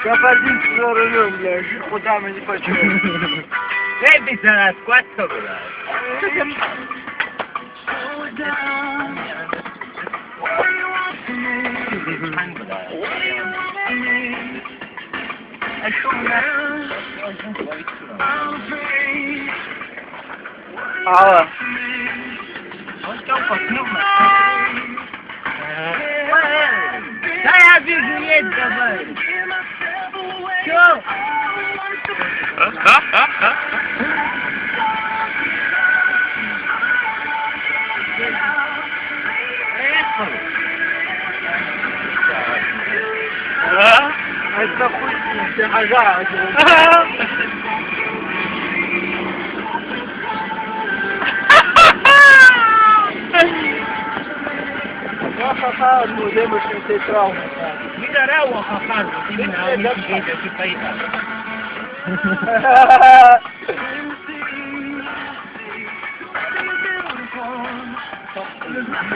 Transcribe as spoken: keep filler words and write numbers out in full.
Кабардин за рулём, бля, жир куда мы не почуем. Эй, бизарат, кватто, бля. Ала. Да, я вижу, есть, давай. Чё? А? Это хуй, ты хожа. Ха-ха-ха, ну, девушка, ты травма. Не даря, ха-ха, именно, а не сидеть, а ты поехал.